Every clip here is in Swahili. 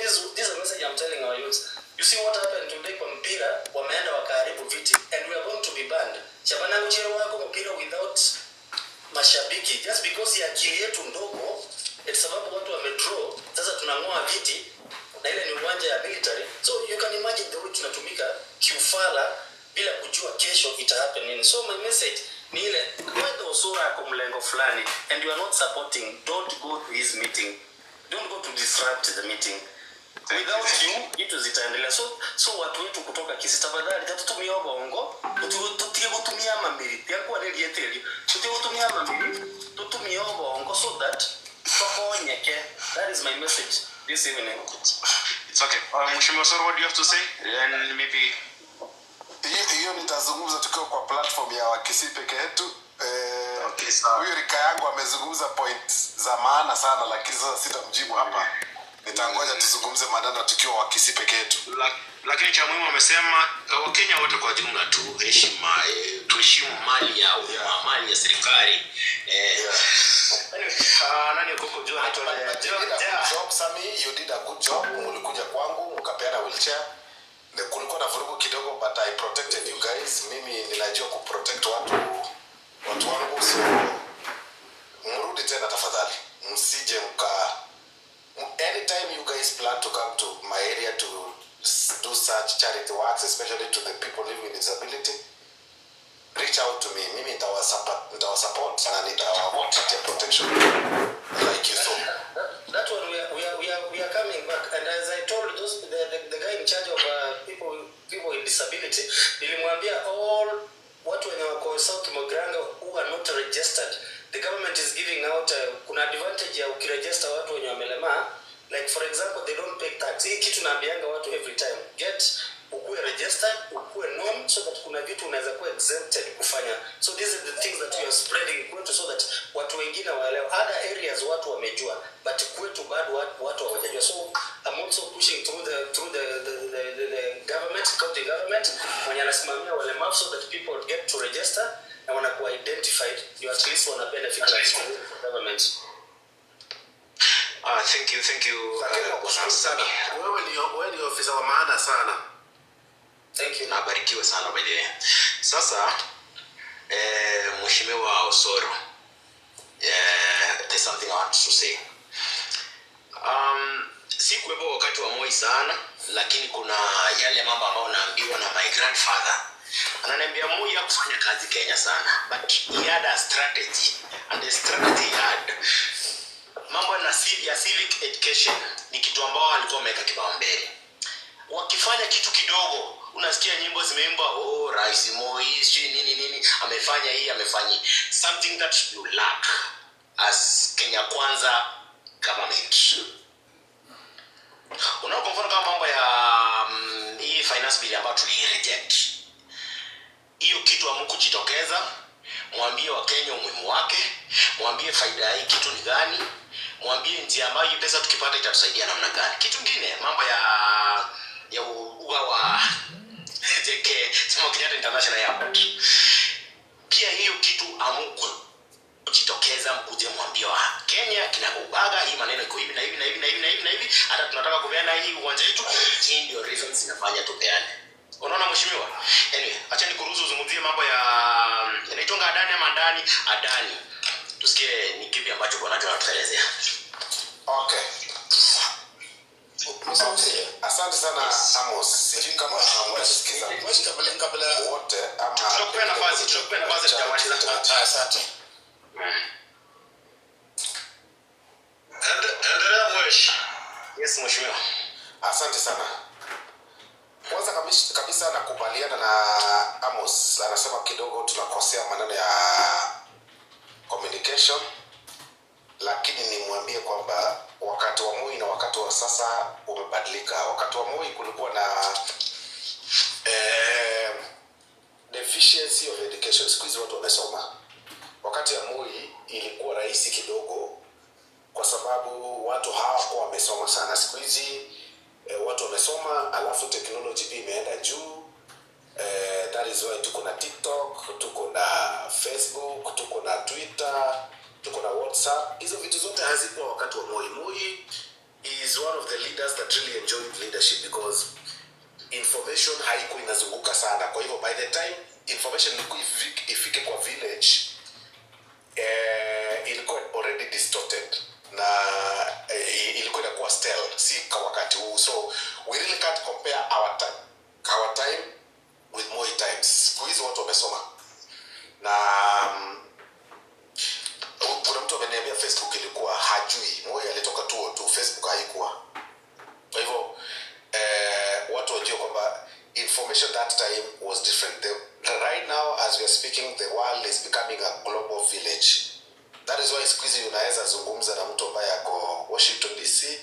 this is a message I'm telling our youth. You see what happened today kwa mpira, wameenda wakaharibu viti and we are going to be banned. Shabana kucheza wako mpira without mashabiki just because ya akili yetu ndogo, eti sababu watu wamedraw, sasa tunang'oa viti na ile ni uwanja ya military. So you can imagine the way tunatumika kiufala bila kujua kesho ita happen nini. So my message ni ile, whether Osoro ako mlengo fulani and you are not supporting, don't go to his meeting, don't go to disrupt the meeting. Without you vitu zitaendelea. So watu wetu kutoka Kisii, tafadhali tatutumia obongo, tutige gutumia mamiri tiakwaririe tĩri, tutige gutumia mamiri, tutumie obongo so that tokonyeke. That is my message this evening. It's okay. Mheshimiwa Osoro, what do you have to say? And maybe Hiyo nitazungumza tukiwa kwa platform ya Wakisii peke yetu. Okay, sawa. Huyo rika yangu amezungumza point za maana sana, lakini sasa sitamjibu hapa. Nitangoja tuzungumze maneno tukiwa Wakisii peke yetu. Lakini cha muhimu amesema Wakenya wote kwa jumla tu heshima, tuheshimu mali ya umma, mali ya serikali. Anyway, nani koko jua anaitwa But you did a good job, Sammy. You did a good job. Mlikuja kwangu mkapeana wheelchair. Kulikuwa na vurugu kidogo, but I protected you guys. Mimi ninajua kuprotect watu wangu, so mrudi tena tafadhali, msije mka anytime you guys plan to come to my area to do such charity works, especially to the people living with disability, reach out to me. Mimi nitawasupport na nitawapatia protection like you saw. That one we are coming back, and as I told those the guy in charge of people with disability, nilimwambia all watu wenye wako South Mugirango who are not registered, the government is giving out kuna advantage ya ukiregister watu wenye wamelemaa. Like for example, they don't pay tax. Hii kitu naambianga watu every time, get ukuwe registered, ukuwe known, so that kuna vitu unaweza kuwa exempted kufanya. So these are the things that we are spreading kwetu so that watu wengine waelewe. Other areas watu wamejua, but kwetu bado watu hawajajua. So I'm also pushing through the government, county government mwenye anasimamia walemavu, so that people get to register na wanakuwa identified, you at least wana benefit like the government. Thank you, thank you. Lakini Bwana nakushukuru sana. Sami. Wewe ni ofisa wa maana sana. Thank you. Na abarikiwe sana, by the way. Sasa Mheshimiwa Osoro, there's something I want to say. Sikuwepo wakati wa Moi sana, lakini kuna yale mambo ambayo naambiwa na my grandfather. Ananiambia Moi hakufanya kazi Kenya sana, but he had a strategy, and the strategy he had, mambo ya civic education ni kitu ambao alikuwa ameweka kipaumbele. Wakifanya kitu kidogo, unasikia nyimbo zimeimbwa, "Oh, Rais Moi sijui nini nini amefanya hii, amefanya hii." Something that you lack as Kenya Kwanza government. Unaona, kwa mfano kama mambo ya hii finance bill ambayo tulireject, hiyo kitu hamkujitokeza mwambie Wakenya umuhimu wake, mwambie faida ya hii kitu ni gani, mwambie njia ambayo hii pesa tukipata itatusaidia namna gani. Kitu kingine, mambo ya uga wa JK, Jomo Kenyatta International Airport, pia hiyo kitu hamkujitokeza mkuje mwambie wa Kenya kinagaubaga hii maneno iko hivi na hivi na hivi na hivi na hivi na hivi, hata tunataka kupeana hii uwanja wetu, hii ndio reasons zinafanya tupeane. Unaona, mheshimiwa? Anyway, acha nikuruhusu uzungumzie mambo ya inaitwanga Adani ama Adani, Adani. Tusikie ni kipi ambacho bwana anatuelezea. Okay. Asante sana, Amos. Sijui kama mnasikiza Mweshi, kabla wote ama Tutakupea nafasi tutamaliza. Ah, asante. Endelea, Mweshi. Yes, mheshimiwa. Asante sana. Kwanza kabisa nakubaliana na Amos, anasema kidogo tunakosea maneno ya communication, lakini nimwambie kwamba wakati wa Moi na wakati wa sasa umebadilika. Wakati wa Moi kulikuwa na deficiency of education. Siku hizi watu wamesoma. Wakati ya Moi ilikuwa rahisi kidogo kwa sababu watu hawakuwa wamesoma sana. Siku hizi watu wamesoma, alafu technology pia imeenda juu. That is why tuko na TikTok, tuko na Facebook, tuko na Twitter, tuko na WhatsApp. Hizo vitu zote hazikuwa wakati wa Moi. Moi Is one of the leaders that really enjoyed leadership because information haikuwa inazunguka sana. Kwa hivyo by the time information ilikuwa ifike kwa village, ilikuwa already distorted na ilikuwa inakuwa stale, si kwa wakati huu. So we really can't compare our time with Moi times. Siku hizi watu wamesoma na kuna mtu ameniambia Facebook ilikuwa hajui. Moi alitoka 202, Facebook haikuwa. Kwa hivyo watu wajue kwamba information that time was different. Right now as we are speaking, the world is becoming a global village. That is why siku hizi unaweza zungumza na mtu ambaye ako Washington DC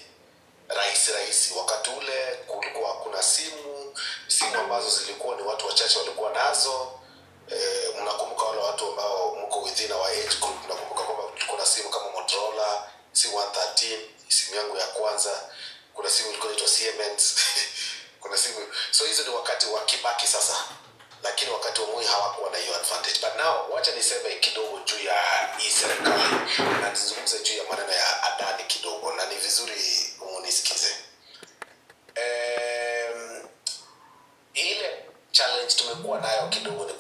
rahisi rahisi. Wakati ule kulikuwa kuna simu, simu ambazo zilikuwa ni watu wachache walikuwa nazo. Mnakumbuka wale watu ambao mko within our age group, mnakumbuka kwamba tulikuwa na simu kama Motorola C113, simu yangu ya kwanza. Kuna simu ilikuwa inaitwa Siemens, kuna simu. So hizo ni wakati wa Kibaki sasa, lakini wakati wa Moi hawakuwa na hiyo advantage. But now wacha niseme kidogo juu ya hii serikali na nizungumze juu ya maneno ya Adani kidogo, na ni vizuri munisikize. Ile challenge tumekuwa nayo kidogo.